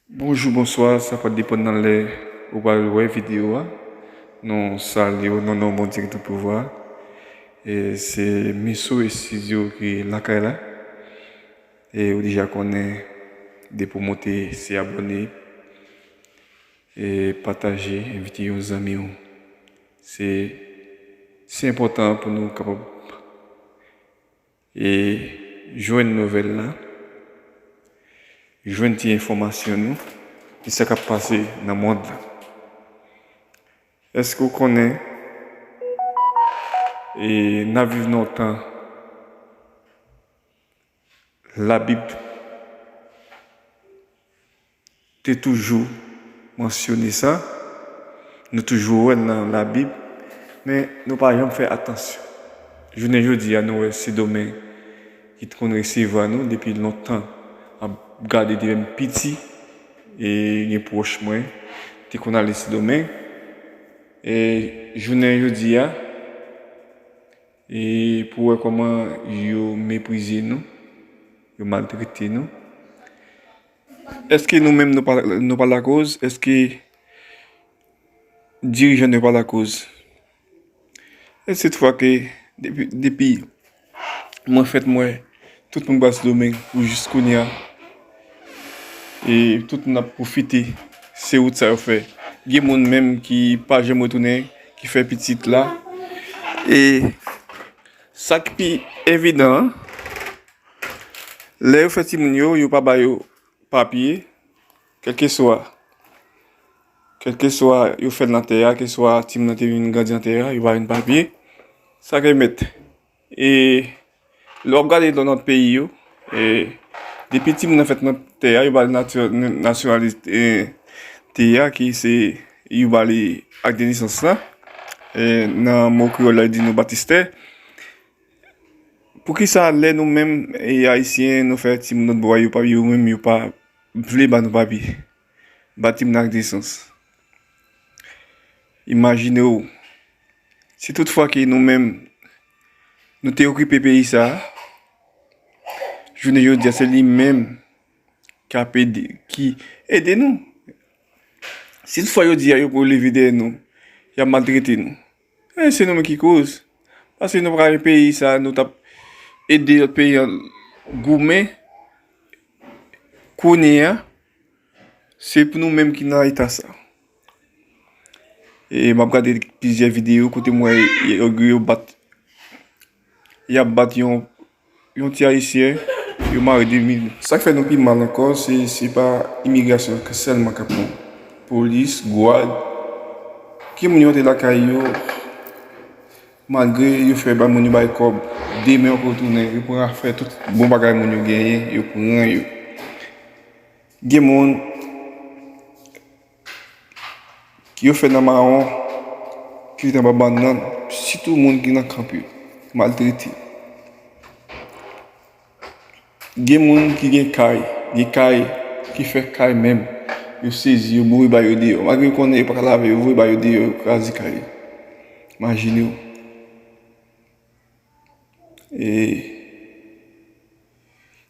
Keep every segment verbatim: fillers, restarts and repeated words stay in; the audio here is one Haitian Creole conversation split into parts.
Bonjou, bonswa, sa va depann nan lè ou pral wè videyo a. Nou salye w nan non Bondye ki tout pouvwa. E se Miso Estidyo ki lakay la. E ou deja konnen, depi w monte, se abòne, e pataje, envite yon zanmi w. Se, se enpòtan pou nou kapab e jwenn nouvèl la, jwenn ti enfòmasyon nou, de sa k ap pase nan mond la. Èske w konnen, e n ap viv nan yon tan Labib te toujou mansyone sa, nou toujou wè l nan Labib, men nou pa janm fè atansyon. Jounen jodi a, nou wè Sendomeng ki t konn resevwa nou depi lontan, ap gade depi m piti, e gen pwòch mwen te konn ale Sendomeng. E jounen jodi a, e pou wè kòman yo meprize nou, yo maltrete nou. Èske nou menm nou pa, nou pa lakoz? Èske dirijan nou pa lakoz? E se toutfwa ke depi, depi mwen fèt, mwen wè tout moun pral Sendomeng pou jis kounye a. E tout moun ap pwofite. Se wout sa yo fè. Gen moun menm ki pa janm retounen, ki fè pitit la. E sa ki pi evidan an, lè yo fè timoun yo, yo pa ba yo papye, kèlkeswa, kèlkeswa yo fè l nan tè a, kèlkeswa timoun nan te vin grandi nan tè a, yo ba yo papye. Sa k mèt. E lè w ap gade nan lòt peyi yo, e depi timoun nan fèt nan tè a, yo ba l nati-, nasyonalite a, ki se, yo ba li ak de nesans la. E nan mo kreyòl la, yo di nou batistè. Poukisa lè nou menm, e, Ayisyen, nou fè timoun lòt bò a, yo pa, yo menm, yo pa vle ba nou papye? Ba timoun ak nesans. Imajine w, si toutfwa ke nou menm, nou te okipe peyi sa a, jounen jodi a, se li menm k ap ede, ki ede nou. Si toutfwa yo di a yo pou leve dèyè nou, y ap maltrete nou. E se nou menm ki koz. Paske nou pa ka gen peyi sa, nou t ap ede lòt peyi an goumen. Kounye a, se pou nou menm ki nan eta sa. E m ap gade plizyè videyo kote m wè yo, yo bat, y ap bat yon, yon ti Ayisyen, yo mare de mil. Sa k fè nou pi mal ankò, se, se pa imigrasyon sèlman k ap pran. Polis, gwad, gen moun yo antre lakay yo, malgre yo fè ba moun yo bay kòb, demen yo retounen, yo pran afè tout bon bagay moun yo genyen, yo pran yo. Gen moun ki yo fè nan mawon, ki ret anba bannann, sitou moun ki nan kanpe, maltrete. Gen moun ki gen kay, gen kay ki fè kay menm, yo sezi, yo boure ba yo deyò. Malgre yo konnen yo pa ka lave, yo voye ba yo deyò, yo kraze kay yo. Imajine w. E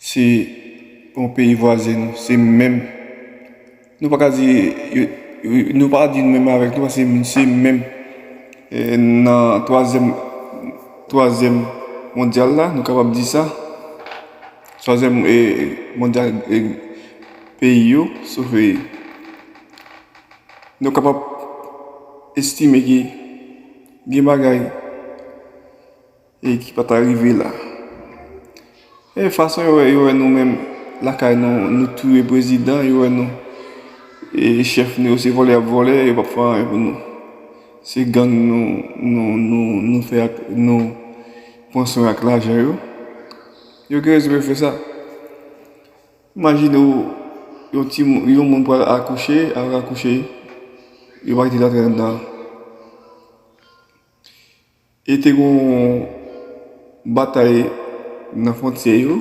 se yon peyi vwazen nou, se menm. Nou pa ka di, yo, yo, nou pa ka di nou menm avèk nou, paske se menm, e, nan twazyèm, twazyèm mondyal la, nou kapab di sa. Twazyèm, e, mondyal, e, peyi yo, sof, e, nou kapab estime ke gen bagay e ki pa ta rive la. E fason yo wè, yo wè nou menm lakay nou, nou touye prezidan, yo wè nou, e chèf nou yo se vòlè y ap vòlè, yo p ap fè anyen pou nou. Se gang nou, nou, nou, nou fè ak, nou pran swen ak lajan yo. Yo gen rezon pou yo fè sa. Imajine w, yon ti moun, yon moun pral akouche, al akouche, yo pa kite l antre anndan. E te gen yon batay nan fwontyè yo,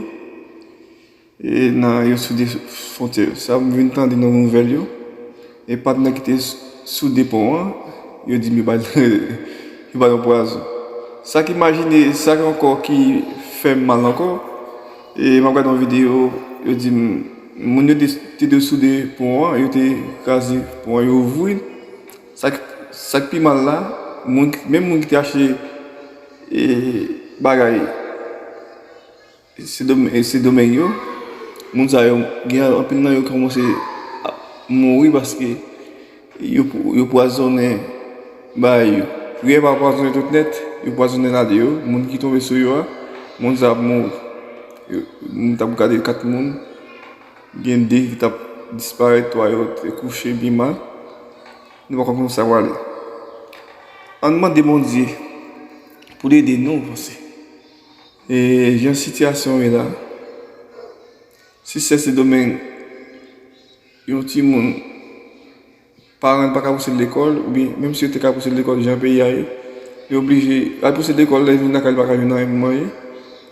e nan yo soude fwontyè yo. Sa m vin tande nan nouvèl yo, e patnè ki te s-, soude pon an, yo di m yo pa, yo pa nan pwazon. Sa k imajine, sa k ankò ki fè m mal ankò, e m ap gade yon videyo, yo di m, Moun yo te, te desoude pon an, yo te kraze pon an, yo ouvri l. Sa k, sa k pi mal la, moun, menm moun ki te achte e, bagay Sendomeng, Sendomeng yo, moun sa yo, gen anpil nan yo ki kòmanse ap mouri paske yo, yo pwazonnen bagay yo. Priyè pa pwazonnen tout nèt, yo pwazonnen lade yo. Moun ki tonbe sou yo a, moun sa ap mouri. Yo, m t ap gade kat moun, gen de ki t ap disparèt, twa yo te kouche pi mal. Nou pa konn kòman sa prale. Ann mande Bondye pou l ede nou avanse. E jan sitiyasyon ye la, si se Sendomeng, yon timoun, paran l pa ka pouse l lekòl, oubyen menm si yo te ka pouse l lekòl, jan peyi a ye, li oblije al pouse l lekòl, lè l vin lakay li pa ka jwenn anyen pou manje,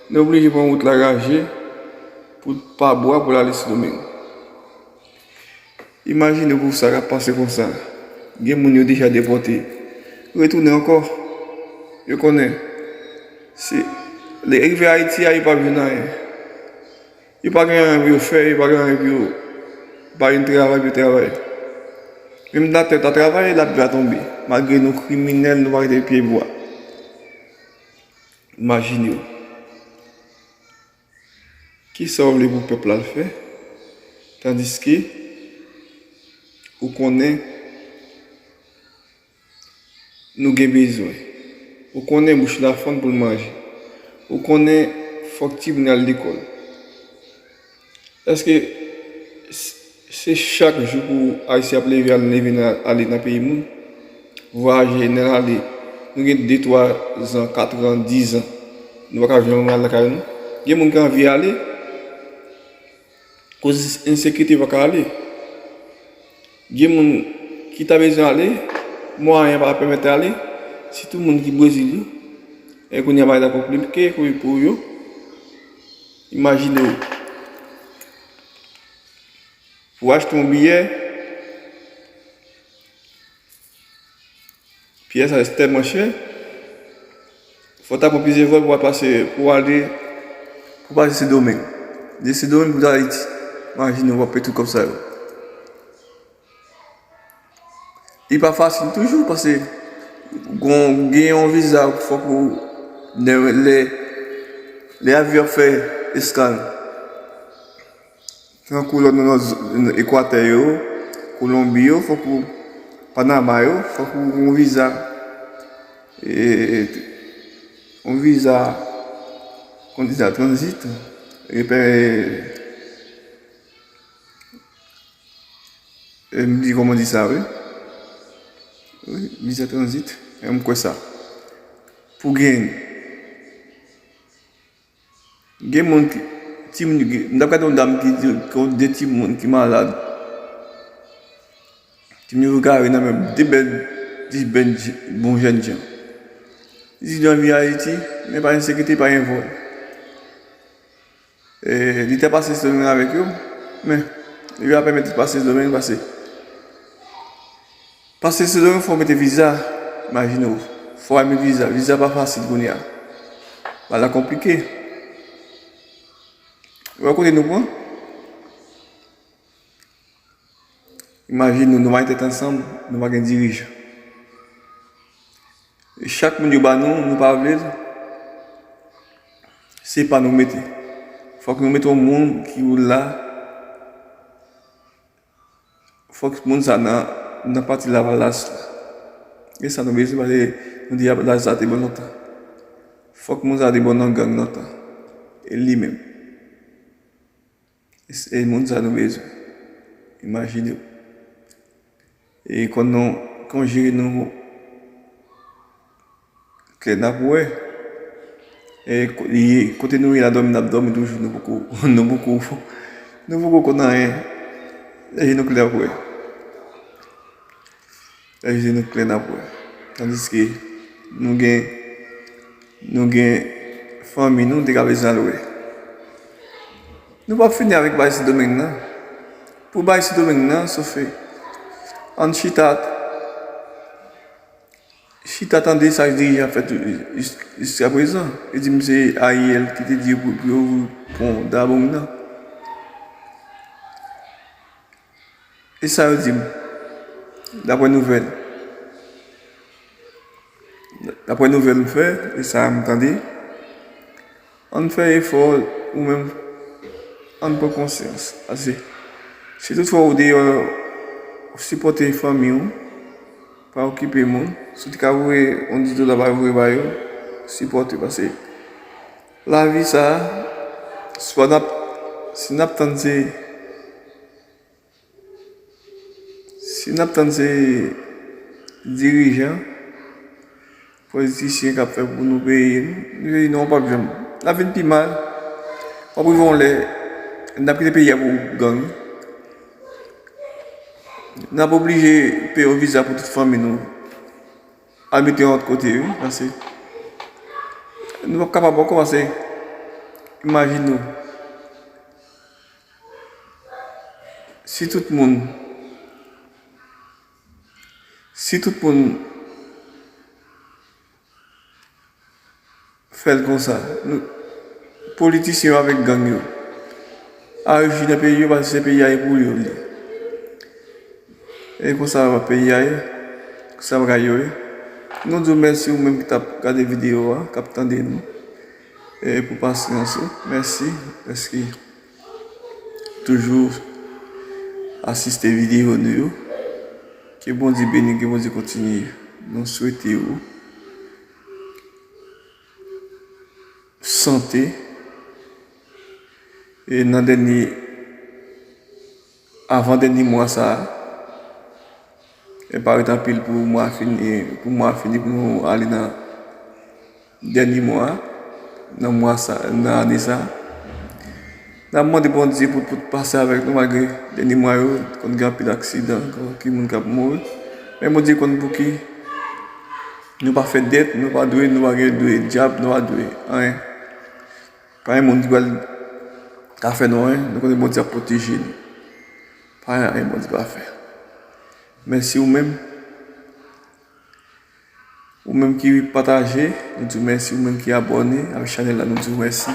li oblije pran wout la raje pou l pa bwa pou l ale Sendomeng. Imajine w pou sa k ap pase konsa. Gen moun yo deja depòte. Retounen ankò. Yo konnen. Se, lè rive Ayiti a, yo p ap jwenn anyen. Yo pa gen anyen pou yo fè, yo pa gen anyen pou yo, pa gen travay pou yo travay. Menm datè ta travay, lapli a tonbe. Malgre nou kriminèl, nou pa rete pye bwa. Imajine w. Kisa w vle pou pèp la fè, tandiske ou konnen nou gen bezwen. Ou konnen bouch la fann pou l manje. Ou konnen fòk timoun al lekòl. Èske s-, se chak jou pou Ayisyen ap leve al, leve nan, ale nan peyi moun? Vwayaje, n al ale. Nou gen de, twa zan, kat an, diz an. Nou pa ka janm al lakay nou. Gen moun ki anvi ale, koz ensekirite pa ka ale. Gen moun ki ta bezwen ale, mwayen pa pèmèt ale, sitou moun ki Brezil yo. E kounye a bagay la konplike pou, pou yo. Imajine w. Pou w achte yon biyè, biyè sa tèlman chè, fò w ta pran plizyè vòl pou w al pase, pou w ale, pou w pase Sendomeng. De Sendomeng pou w al Ayiti. Imajine w ap pèdi tout kòb sa yo. Li pa fasil toujou, paske gon, gen yon viza fòk ou, lè, lè, lè avyon ap fè eskal. Tankou lòt nan, nan Ekwatè yo, Kolonbi yo, fòk ou, Panama yo, fòk ou gon viza, e, yon viza, kòman di sa, tranzit, e, e, m di, kòman di sa, wi. Wi, viza tranzit, e, m kwè sa. Pou gen Gen moun ki, timoun, gen, m t ap gade yon dam ki di, gen de timoun ki malad. Timoun yo gare nan men de bèl, de bèl, bon jèn jan. Li di li anvi Ayiti, men pa ensekirite, pa gen vòl. E, li te pase Sendomeng avèk yo, men yo pa pèmèt li pase Sendomeng, pase Paske se lè fò w mete viza, imajine w, fò w al mete viza, viza pa fasil kounye a. Bagay la konplike. Ou wè kote nou pran? Imajine w, nou pa gen tèt ansanm, nou pa gen dirijan. E chak moun yo ba nou, nou pa vle l, se pa nou mete. Fòk nou mete yon moun ki la, Fòk moun sa nan, nan pati Lavalas la. E sa nou bezwen, paske nou di Lavalas la te bon lontan. Fòk moun sa te bon nan gang lontan. E li menm. E, e moun sa nou bezwen. Imajine w. E kon nou, kon jere nou Klè n ap wè. E ko-, li, kote nou ye la, dòmi n ap dòmi toujou, nou poko, nou poko, nou poko konn anyen. Lè je nou klè n ap wè. Lè je nou klè n ap wè. Tandiske nou gen, nou gen fanmi nou, nou te ka bezwen al wè. Nou p ap fini avèk bagay Sendomeng nan. Pou bagay Sendomeng nan, sofe. Ann chita, chita tande sa dirijan ap fè tou, jis-, jiskaprezan. Yo di m se Ariel ki te di yo pou, pou yo ouvri pon Dabong nan. E sa yo di m, daprè nouvèl. Daprè nouvèl m fè, e sa m tande, ann fè efò, ou menm, ann pran konsyans. Paske si toutfwa ou deyò, sipòte fanmi w, pa okipe moun. Si w te ka voye yon dis dola, pa voye ba yo, sipòte. Paske lavi sa a, swa n ap, si n ap tann se Si n ap tann se dirijan, politisyen k ap fè pou nou peye nou, nou peye nou p ap janm. L ap vin pi mal. W ap rive yon lè, n ap kite peyi a pou gang. N ap oblije peye yon viza pou tout fanmi nou. Al mete yon lòt kote, wi, paske nou p ap kapab ankò, paske imajine w. Si tout moun, si tout moun fè l konsa, nou, politisyen yo avèk gang yo, al reji nan peyi yo, paske se peyi a e pou yo l ye. E konsa peyi a ye, konsa bagay yo ye. Nou di w mèsi ou menm ki t ap gade videyo a, k ap tande nou, e pou pasyans ou. Mèsi, mèsi. Toujou asiste videyo nou yo. Ke Bondye beni, ke Bondye kontinye. Nou swete ou sante. E nan dènye, avan dènye mwa sa a, e pa ret anpil pou mwa fini, pou mwa fini, pou nou ale nan dènye mwa, nan mwa sa, nan ane sa. N ap mande Bondye pou, pou pase avèk nou, malgre dènye mwa yo konn gen anpil aksidan, konn gen moun k ap mouri. Men Bondye konn pou ki nou pa fè dèt, nou pa dwe, nou pa gen dwe dyab, nou pa dwe anyen. Pa gen moun ki pral ka fè nou anyen, nou konnen Bondye ap pwoteje nou. Pa gen anyen Bondye pa fè. Mèsi ou menm. Ou menm ki pataje, nou di w mèsi. Ou menm ki abòne avèk chanèl la, nou di w mèsi.